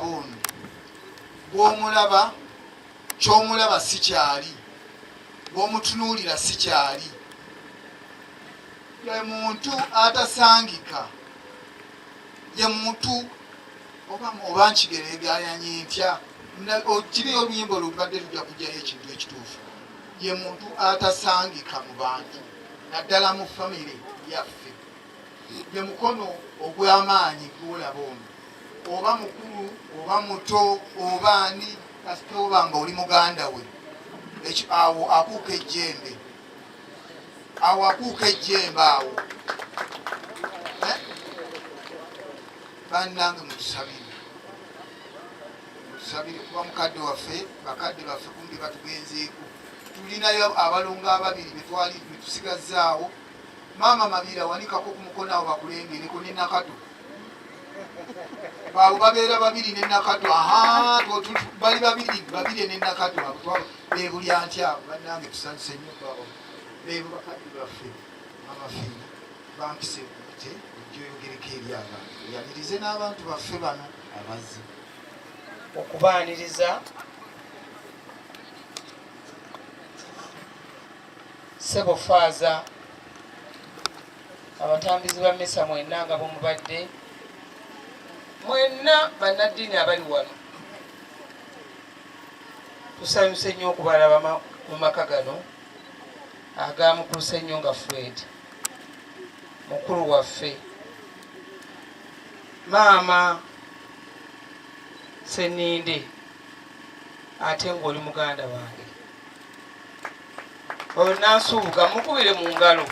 Gwolaba ono, gwomulaba kyomulaba sikyali, gwomutunuulira sikyali. Ye muntu atasangika, ye muntu oba nkigereegayanye ntya, kiri oluyimba olubadde lujja kujjayo ekintu ekituufu. Ye muntu atasangika mu bantu, naddala mu famire yaffe. Ye mukono ogw'amaanyi gwolaba ono, oba mukulu oba muto oba ani, kasita oba nga oli muganda we, awo akuuka ejjembe, awo akuuka ejjembe awo. Bannange mutusabire, mutusabire kuba mukadde waffe, bakadde baffe kumbi batugenzeeko. Tulinayo abalongo ababiri betwali betusigazzaawo. Maama Mabira wanikako ku mukono awo bakulengereko ne Nakato. Baabo babeera babiri ne Nakato. Aha, bali babiri, babiri ne Nakato. Abo beebulya ntya abo. Bannange tusanyuse nnyo baabo. Beebo bakadde baffe. Maama Fiina bampise nte ojja oyogereko eri abantu. Oyanirize n'abantu baffe bano abazze. Okubaaniriza Ssebo Faaza, abatambizi ba mmisa mwenna nga bwemubadde, mwenna bannaddiini abali wano, tusanyuse nnyo okubalaba mu maka gano aga mukulu Ssenyonga Fred, mukulu waffe, maama Sseninde, ate ng'oli muganda wange. Oyo Nansubuga mukubire mu ngalo.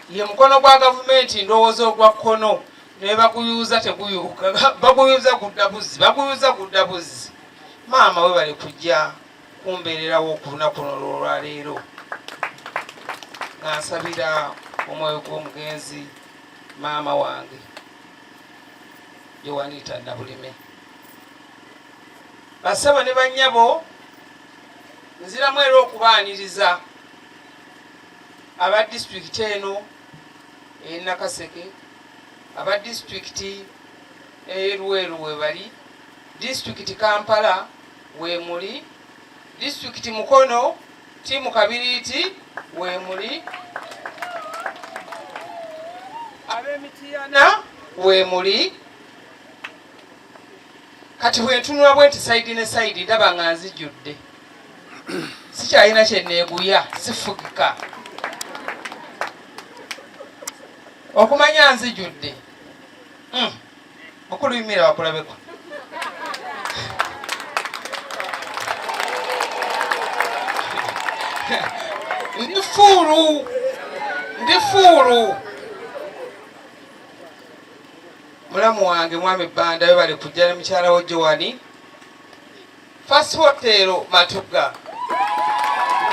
Ye mukono gwa gavumenti ndowooza ogwa kkono, naye baguyuuza teguyuuka, baguyuuza gudda buzzi, baguyuuza gudda buzzi. Maama webale kujja kumbeererawo ku lunaku luno olwaleero, nga nsabira omwoyo gw'omugenzi maama wange Joanita Nabulime. Bassebo ne bannyabo, nziramu era okubaaniriza aba disitulikiti eno ey'e Nakaseke, aba disitulikiti ey'e Luweero webali, disitulikiti Kampala weemuli, disitulikiti Mukono, ttiimu Kabiriiti weemuli, ab'e Mityana weemuli. Kati bwentunula bwenti sayidi ne sayidi ndaba nga nzijjudde, sikyalina kyeneeguya, sifugika okumanya nzijjudde. Mukulu yimira bakulabeko. Ndi fuulu, ndi fuulu. Mulamu wange mwami Banda webale kujja ne mukyala wo Joani. First Hotel Matuga,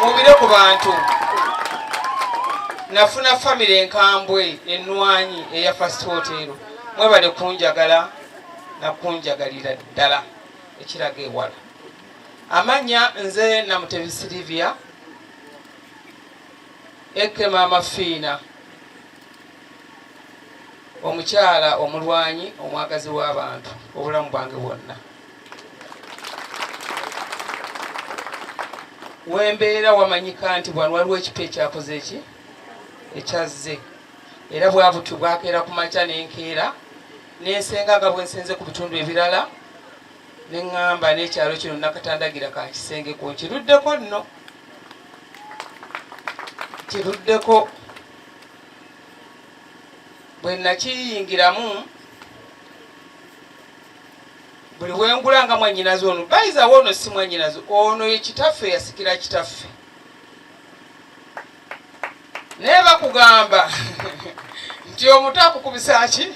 mubire ku bantu. Nafuna family enkambwe ennwanyi eya First Hotel. Mwebale kunjagala na kunjagalira ddala ekiraga ewala. Amanya nze Namutebi Sylvia eke Maama Fiina, omukyala omulwanyi omwagazi w'abantu obulamu bwange bwonna. Wembeera wamanyika nti wano waliwo ekipya ekyakoze eki ekyazze, era bwa butyo bwakeera ku makya n'enkeera n'ensenga nga bwensenze ku bitundu ebirala, ne ŋŋamba n'ekyalo kino nakatandagira kankisengeko, nkiruddeko nno, kiruddeko. Bwe nakiyingiramu buli wengula nga mwannyinaze ono, bayizawo ono si mwannyinaze ono, ye kitaffe, yasikira kitaffe. Naye bakugamba nti omuto akukubisa ki?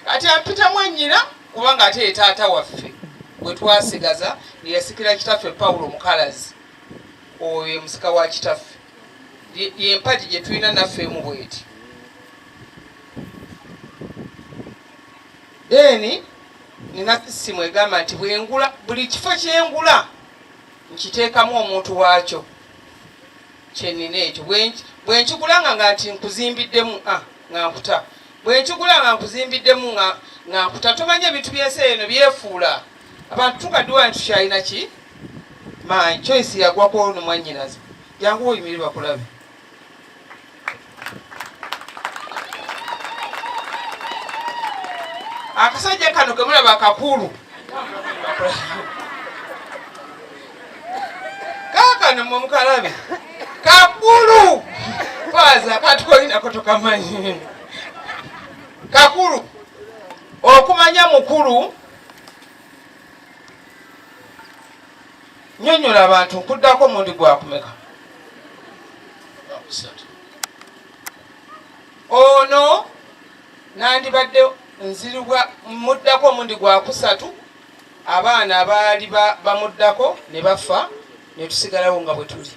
Kati ampita mwannyina kubanga ate ye taata waffe gwe twasigaza, yeyasikira kitaffe Paulo Mukalazi, oyo ye musika wa kitaffe, y'empagi gye tulina naffe emu bweti. Then nina sisimu egamba nti bwengula buli kifo kyengula nkiteekamu omuntu waakyo kyenina ekyo, bwe nkigulanga nga nti nkuzimbiddemu. nga nkuta bwe nkigula nga nkuzimbiddemu nga nga nkuta. Tomanyi ebintu by'ensi eno byefuula abantu tukaddiwa nti tukyalina ki maanyi. Choice yagwako ono mwannyinaze, jangu oyimirire bakulabe. Akasajja kano kemulaba kakulu kakano mwe mukalabe kakulu faza katukolinako tokamanyi kakulu okumanya mukulu nyonyola abantu nkuddako omundi gwakumeka ono nandibadde nzirubwa muddako omundi gwakusatu abaana abaali bamuddako ne bafa ne tusigalawo nga bwe tuli.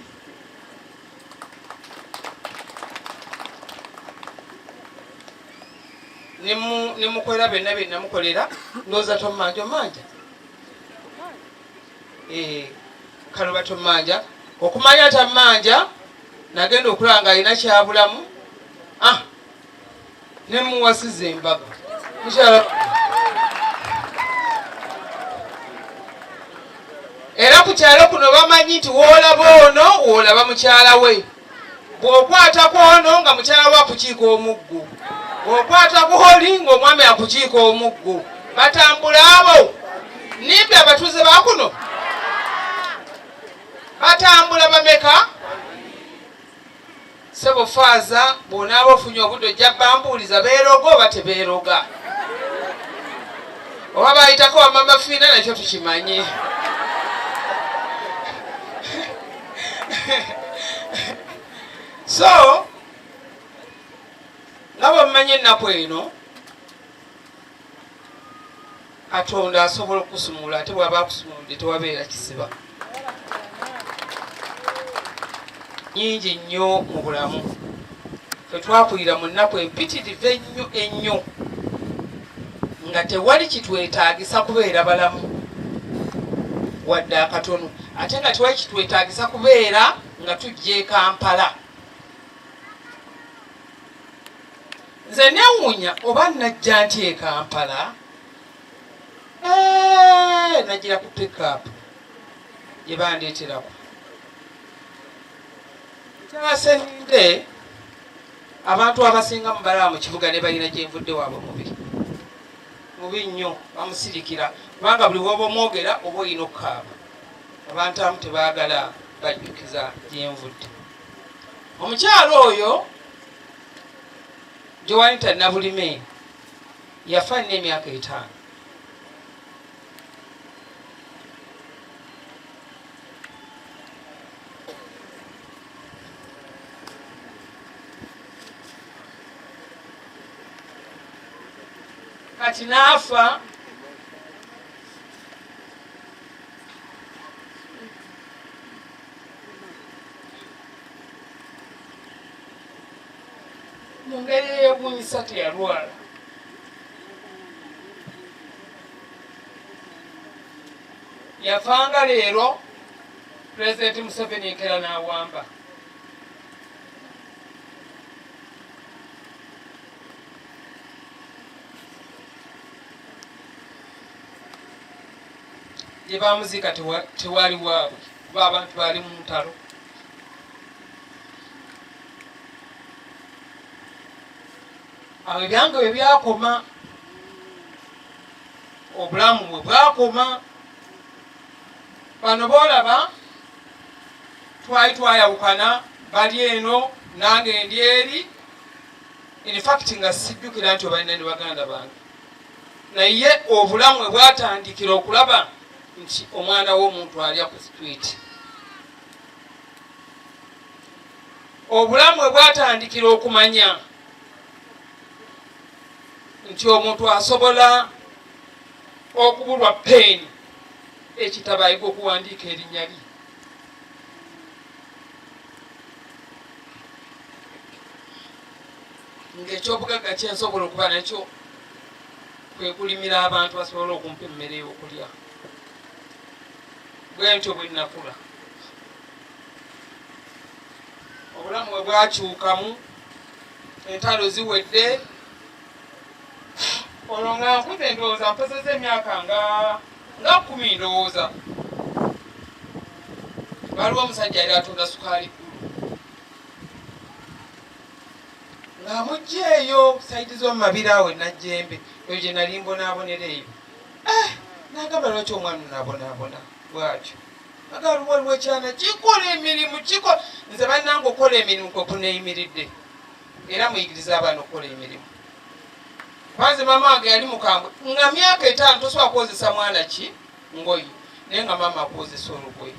Ne mukolera byonna bye namukolera, ndowooza tommanja omanja eh, kaloba tommanja okumanya tammanja nagenda okulaba nga alina kyabulamu ah, nemuwasiza embaga mukyala era ku kyalo kuno bamanyi nti woolaba ono woolaba mukyala we bw'okwata ku ono nga mukyala we akukiika omuggo bw'okwata ku oli ng'omwami akukiika omuggo batambula abo nimbi abatuuze ba kuno batambula bameka Ssebo faaza bw'onaaba ofunye obudde ojja bambuuliza beeroga oba tebeeroga oba bayitako wamama fiina nakyo tukimanye. So nga bwemumanyi ennaku eno Katonda asobola okukusumulula ate bw'aba akusumuludde tewabeera kisiba. Nyingi nnyo mu bulamu. Ffe twakulira mu nnaku empitirivu ennyo ennyo nga tewali kitwetaagisa kubeera balamu wadde akatono ate nga tewali kitwetaagisa kubeera nga tujja e Kampala. Nze newuunya oba najja ntya e Kampala. Eh, nagira ku pickup gye bandeeterako. Mukyala Sseninde abantu abasinga mubalaba mu kibuga ne balina gye nvudde waabwe mubi mubi nnyo, bamusirikira kubanga buli woba omwogera oba olina okukaaba. Abantu abamu tebaagala bajjukiza gye nvudde. Omukyala oyo Joanita Nabulime yafa nina emyaka etaano. Kati n'afa mu ngeri eyewuunyisa teyalwala. Yafanga leero Pulezidenti Museveni enkeera n'awamba. Gye baamuziika tewali waabwe kuba abantu baali mu ntalo. Awo ebyange bwe byakoma, obulamu bwe bwakoma. Bano boolaba twali twayawukana, bali eno nange ndi eri. In fact nga sijjukira nti obalina ne baganda bange, naye obulamu bwe bwatandikira okulaba nti omwana w'omuntu alya ku street. Obulamu bwe bwatandikira okumanya nti omuntu asobola okubulwa peeni ekitabo ayiga okuwandiika erinnya lye. Ng'ekyobugagga kye nsobola okuba nakyo kwe kulimira abantu basobole okumpa emmere y'okulya. Bwentyo bwe nnakula. Obulamu bwe bwakyukamu Entalo ziwedde, olwo nga nkuze, ndowooza mpozeza emyaka nga 10 ndowooza. Waliwo omusajja yali atunda sukaali ggulu ng'amugja eyo side z'omu Mabira awo Enajjembe, eyo gye nali mbonaabonera eyo. Eh, nagamba, lwaki omwana onaabonaabona bwatyo? Agamba, waliwo ekyana kikola emirimu, kikola. Nze bannange, okukola emirimu kwe kuneeyimiridde, era muyigiriza abaana okukola emirimu. Kwanze maama wange yali mukambwe, nga myaka 5 tosobola kwozesa mwana ki ngoye, naye nga maama akwozesa olugoye.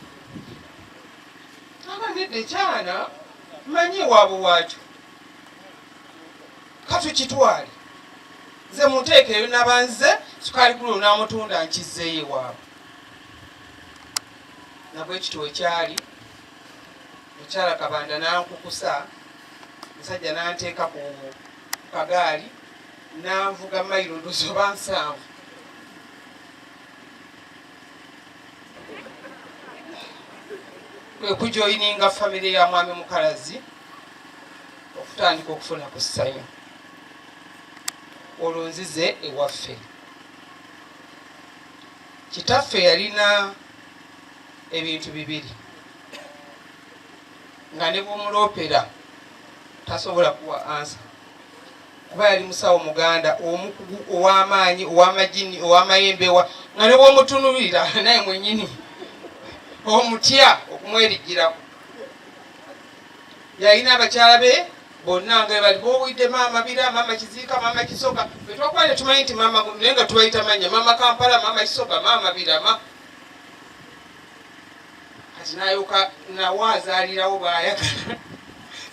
Aba nedda, ekyana manyi ewaabwe waakyo, katukitwale. Nze munteekeyo naba nze sukaali gulu namutunda nkizzeeyo ewaabwe. Nabwe kityo ekyali mukyala Kabanda nankukusa, musajja nanteeka ku kagaali nanvuga mayiro ndozi oba 70. Kwe kujoyininga famire ya mwami Mukalazi okutandika okufuna ku ssanyu. Olwo nzize ewaffe. Kitaffe yalina ebintu bibiri nga ne bwomuloopera tasobola kuwa answer, kuba yali musawo muganda omukugu ow'amaanyi, ow'amajini, ow'amayembe, nga ne bwomutunulira naye mwenyini omutya okumwerigirako. Yalina abakyala be bonna nga bali bowidde, maama Bira, maama Kiziika, maama Kisoga. Betwakuba netumanyi nti maama, naye nga tubayita manya, maama Kampala, maama Kisoga, maama Birama. Kati nayoka nawe azaalirawo bwayagala,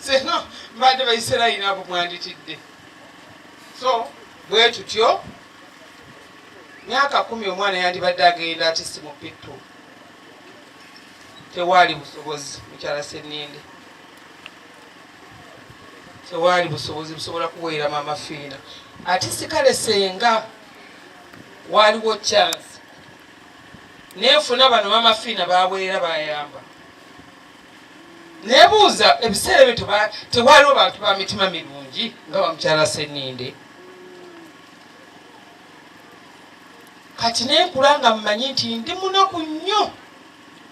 seno mbadde bayisirayini abo mwanditidde. So bwe tutyo, myaka 10 omwana yandibadde agenda ati si mu P2. Tewaali busobozi, mukyala Seninde, tewaali busobozi busobola kuweera maama Fiina. Ate sikale senga waaliwo chance nenfuna bano maama Fiina baweera bayamba. Nebuuza, ebiseera ebyo tewaaliwo bantu ba mitima mirungi nga bamukyala Seninde? Kati nenkula nga mmanyi nti ndi munaku nnyo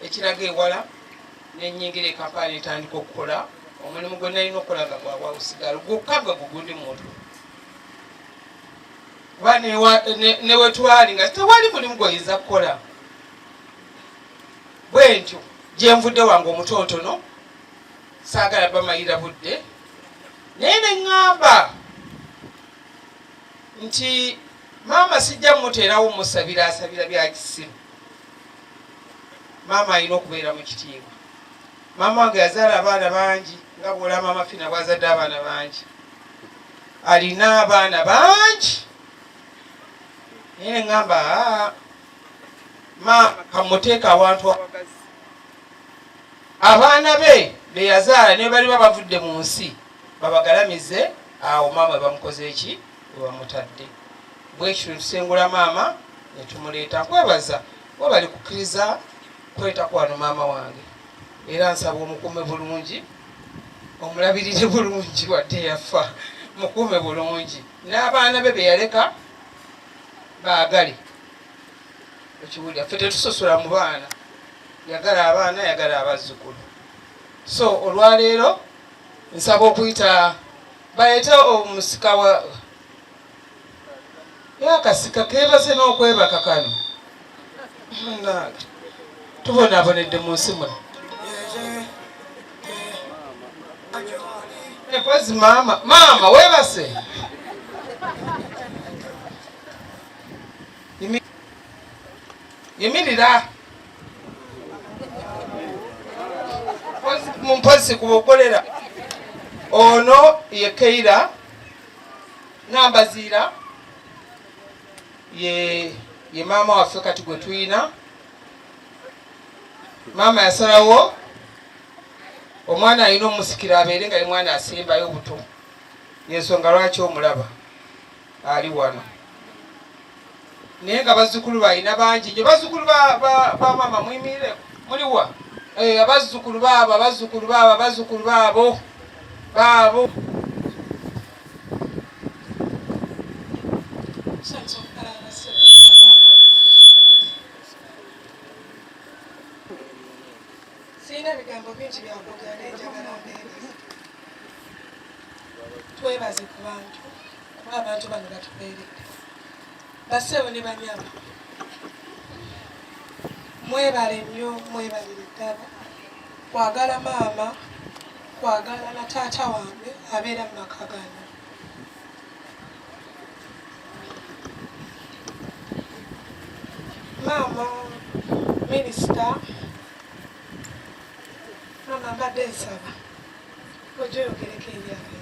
ekiraga ewala. Nenyingira ekampala, netandika okukola omulimu gwe nalina okukola nga gwabwawusigalo gwokka nga gugundi mutwe, kuba newetwali nga tewali mulimu gwoyinza kukola. Bwe ntyo gyenvudde wange omutonotono, saagala bamayira budde, naye neŋŋamba nti maama sijja muteerawo musabira asabira bya kisiru. Maama alina okubeera mu kitiibwa. Maama wange yazaala abaana bangi, nga bwola maama Fina bwazadde abaana bangi, alina abaana bangi, naye neŋŋamba maama kamuteeka awantu awagazi, abaana be beyazaala ne baliba bavudde mu nsi babagalamize awo maama bamukoze eki webamutadde. Bwekityo netusengula maama netumuleeta. Nkwebaza webali kukkiriza kuleetako wano maama wange, era nsaba omukuume bulungi, omulabirire bulungi, wadde yafa mukuume bulungi, n'abaana be beyaleka baagale. Okiwulira, ffe tetusosola mu baana, yagala abaana, yagala abazzukulu. So olwaleero nsaba okuyita baleete omusika wa yakasika keebase n'okwebaka kano. Munnange, tubonaabonedde mu nsi muno. Mpozi maama, maama weebase. Yimirira mumpozi kubokolera. Ono ye Keira Nambaziira, ye maama waffe kati gwe tuyina. Maama yasalawo omwana alina omusikira abeere nga ye mwana asembayo obuto, yensonga lwaki omulaba ali wano. Naye nga bazzukulu balina bangi nyo. Bazzukulu ba maama muyimirire, muliwa? Eh, abazzukulu baabo, abazzukulu baabo, abazzukulu baabo baabo. Tusanyusa okukalaba bassebo. Sirina bigambo bingi byakwogera naye njagala mbeebaze. Twebaze ku bantu kuba abantu bano batubeeredde. Bassebo ne banyabo mwebale nnyo mwebalire ddala kwagala maama kwagala na taata wange abeera mu maka gano. Maama minisita maama mbadde nsaba ojja oyogereko eri abantu.